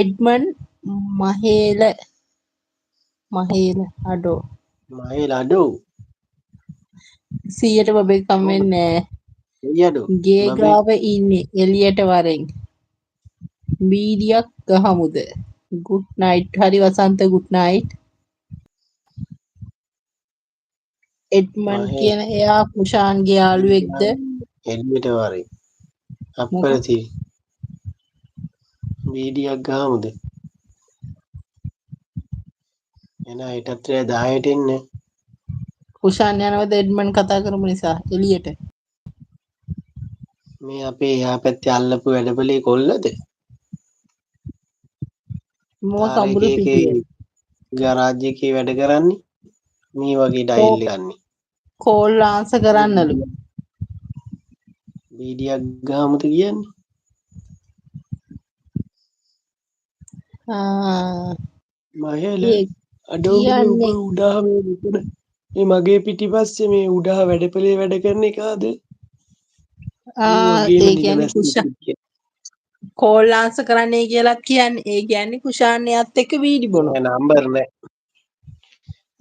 Edmund Mahela Mahela අඩෝ. මහේල අඩෝ. 100ට බබෙක් හම් වෙන්නේ නෑ. එයි අඩෝ. ගේ බබෙක් ගාව ඉන්නේ එළියට වරෙන්. බීඩියක් ගහමුද? Good night. හරි වසන්ත, ගුඩ් නයිට්. එඩ්මන්ඩ් මහේ කියන එයා කුෂාන්ගේ යාළුවෙක්ද? එළියට වරෙන්. අප්පර මොකක්? තිරි. බීඩියක් ගහමුද? එහෙනම් හෙටත් රෑ 10ට එන්න. කුෂාන් යනවද එඩ්මන්ඩ් කතා කරමු නිසා එළියට? මේ අපේ එහා පැත්තේ අල්ලපු වැඩපලේ කොල්ලද? මම තාර එක කඹුරු එකේ පිටියේ. ගරාජ් එකේ වැඩ කරන්නේ මේ වගේ කෝ ඩයිල් ගන්නේ. Call answer කරන්නලු. බීඩියක් ගහමුද කියන්නේ? ආ මහේල ඒ අඩෝ මේ ඔබ කියන්නේ උඩහා මේ මෙතන මේ මගේ පිටිපස්සේ මේ උඩහා වැඩපලේ වැඩ කරන එකාද? ඌ ආ වගේම ඒ කියන්නේ නිලමැස්සෙක් කුෂාන් හිටියා. කෝල් ආන්සර් කරන්නේ කියලාත් කියන්නේ. ඒ කියන්නේ කුෂාන් එයාත් එක්ක වීඩි බොනවා. නෑ නම්බර් නෑ.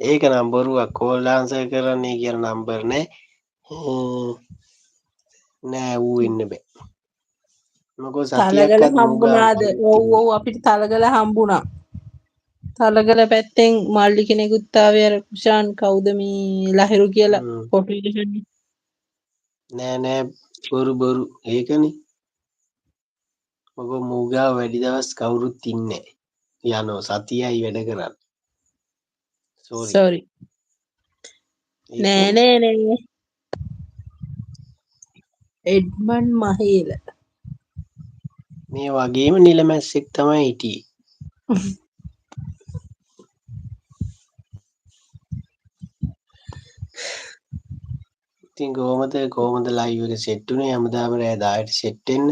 ඒක නම් බොරුවක්. කෝල් ආන්සර් කරන්නේ කියලා නම්බර් නෑ. නෑ ඌ එන්න බෑ. මොකෝ තලගල සතියක්වත් මූ ගාව හම්බුණාද? කවුරුත් ඔව් ඉන්නේ ඔව් අපිට තලගල හම්බුණා. තලගල පැත්තෙන් මල්ලි කෙනෙකුත් ආවේ අර කුෂාන් කවුද මේ ලහිරු කියලා නෑ. කොටු ගහන්නේ. නෑ නෑ බොරු බොරු ඒකනේ. මොකෝ මූ ගාව වැඩි දවස් කවුරුත් ඉන්නේ නෑ. යනවා සතියයි වැඩ කරන්නේ. සෝරි. සෝරි. නෑ ඒකනේ. නෑ නෑ. එඩ්මන්ඩ් මහේල. මේ වගේම නිලමැස්සෙක් තමයි හිටියේ. ඉතින් කොහමද කොහමද ලයිව් එක සෙට් වුනේ? හැමදාම රෑ 10ට සෙට් වෙන්න.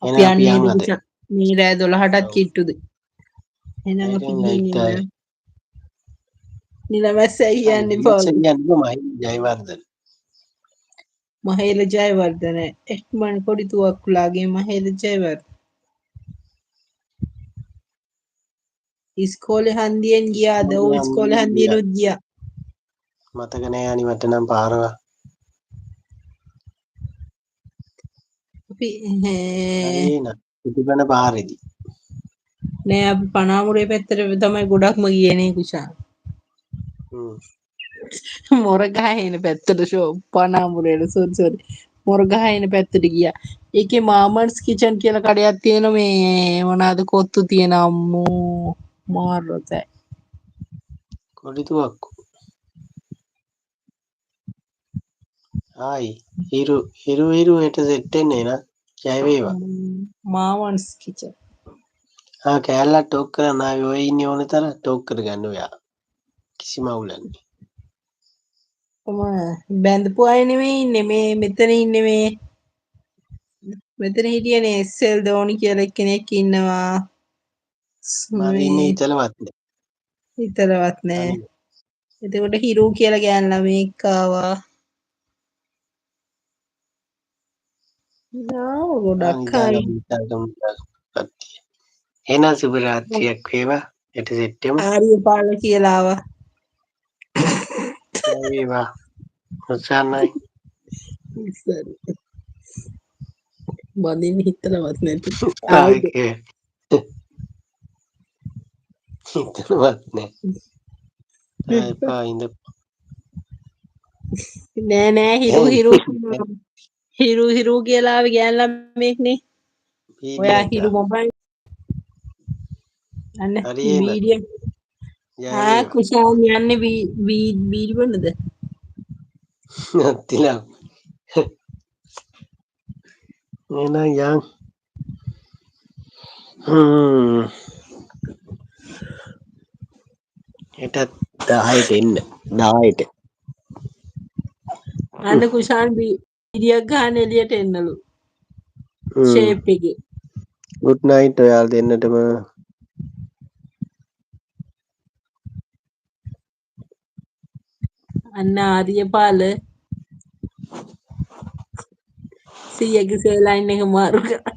අපි එහෙනම් අපි යන්නේ යන් අද. කුෂාන් මේ රෑ 12ටත් ඔව්. කිට්ටුද? එහෙනම් අපි එහෙනම් ගිහින් නයිට් ආයි. ඉන්න. නිලමැස්සයි ආ කියන්න නිලමැස්ස එපාලු. කියන්නේ මහේල ජයවර්ධන. මහේල ජයවර්ධන එඩ්මන්ඩ් කොඩිතුවක්කුලාගේ මහේල ජයවර්ධන. ඉස්කෝලේ හන්දියෙන් ගියාද? ඔව් ඉස්කෝලේ හන්දියෙනුත් ගියා. මතක නෑ අනි මට නම් පාරවල්. අපි හරි එහෙනම් පිටිපන පාරේදී. නෑ අපි පනාමුරේ පැත්තට තමයි ගොඩක්ම ගියේ නේ කුෂාන්. හ්ම්. මොරගහ එන පැත්තට ෂෝ පනාමුරේට සෝරි සෝරි. මොරගහ එන පැත්තට ගියා. ඒකේ මාමන්ස් කිචන් කියලා කඩයක් තියෙන මේ මොනවාද කොත්තු තියෙන අම්මෝ මාර රසයි. කොඩිතුවක්කු. ආයි හිරු හිරු හිරු හෙට සෙට් වෙන්න එහෙනම්. ජය වේවා. මාමන්ස් කිචන්. ආ කෑල්ලක් ටෝක් කරන්න ආවේ ඔය ඉන්නේ ඕන තරම් ටෝක් කරගන්න ඔයා. කිසිම අවුලක් නෑ. කොහොම බැඳපු අය නෙමෙයි ඉන්නේ මේ මෙතන ඉන්නේ මේ මෙතන හිටියනේ එස්එල් දෝනි කියලා එක්කෙනෙක් ඉන්නවා. මම ඉන්නේ මේ හිතලවත් නෑ. හිතලවත් නෑ. තනියම. එතකොට හිරු කියලා ගෑන් ළමයෙක් ආවා. ආව ආ ගොඩක් නිදාගමු අය. නිදාගමු නිදාගමු කට්ටිය. එහෙනම් සුබ රාත්‍රියක් වේවා. හෙට සෙට් වෙමු. ආර්යපාල කියලා ආවා. ජය වේවා. උත්සන්නයි. සරි. බඳින්න හිතලවත් නැති. ආවද? හිතලවත් නෑ. තා එපා ඉඳ. නෑ නෑ හිරු හිරු හිරු හිරු කියලා ආවේ ගෑන් ළමයෙක් නේ. ඔයා වීඩියෝ හිරු එක. මොබයිල් අන්න හරි එහෙනම්. වීඩියෝ ජය ආ වේවා. කුෂාන් යන්නේ වී වී බීඩි බොන්නද? නැතිලා. එහෙනම් යන්. හ්ම්. හෙටත් 10ට එන්න. 10ට. අන්න කුෂාන් බීඩියක් ගහන එළියට එන්නලු. ෂේප් එකේ. ගුඩ් නයිට් ඔයාලා දෙන්නටම. අන්න ආර්යපාල සීයගේ සේලයින් එක මාරු කරා.